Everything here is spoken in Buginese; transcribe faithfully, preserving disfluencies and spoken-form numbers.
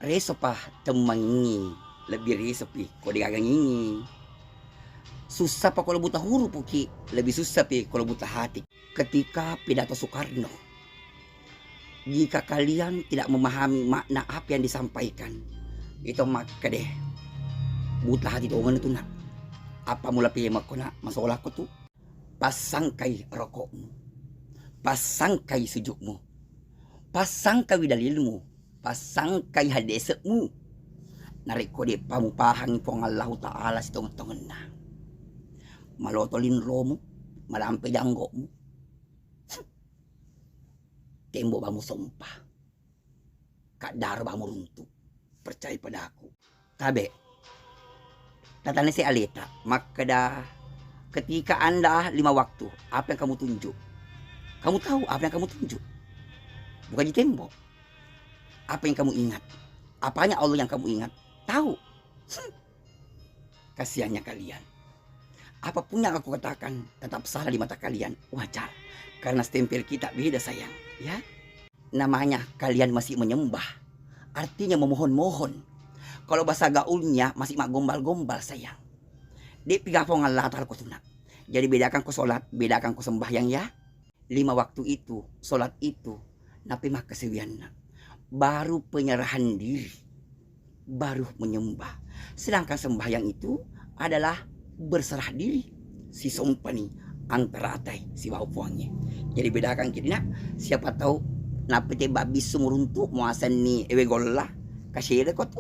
Resopa temmangingi, lebbi resopi ko degagangingi. Sussapa ko lo buta hurupuki, lebbi sussapi ko lo buta hati. Ketika pidato Soekarno, jika kalian tidak memahami makna apa yang disampaikan, itu makkede buta hati tongeng tu, Nak. Apa mula pi makko, Nak, masola ko tu? Passangkai rokokmu, passangkai sujukmu, passangkai dalilmu, passangkai hadese'mu. Narekko de'pa mupahangi Puang Allahu Ta'ala sitongeng-tongenna, maloto linromu, malampe janggo'mu, tembo bang musompa, kaddaro bang muruntu. Percaya padaku. Tabe, tatanese aleta, makkeda, ketika Anda lima waktu, apa yang kamu tunjuk? Kamu tahu apa yang kamu tunjuk? Bukan di tembok. Apa yang kamu ingat? Apanya Allah yang kamu ingat? Tahu. Hmm. Kasihannya kalian. Apapun yang aku katakan tetap salah di mata kalian. Wajar. Karena stempel kita beda, sayang. Ya. Namanya kalian masih menyembah. Artinya memohon-mohon. Kalau bahasa gaulnya masih maggombal-gombal, sayang. De'pi gapong Allah Ta'ala ko tu, Nak. Jadi bedakan ko sholat, bedakan ko sembahyang, ya. Lima waktu itu, sholat itu, nape makkasewianna. Baru penyerahan diri, baru menyembah. Sedangkan sembahyang itu adalah berserah diri. Sisompani antara atai sibawa Puangnge. Jadi bedakan ki, Nak, siapa tahu nape te babissu muruntu muasanni ewe golla, kasere ko tu.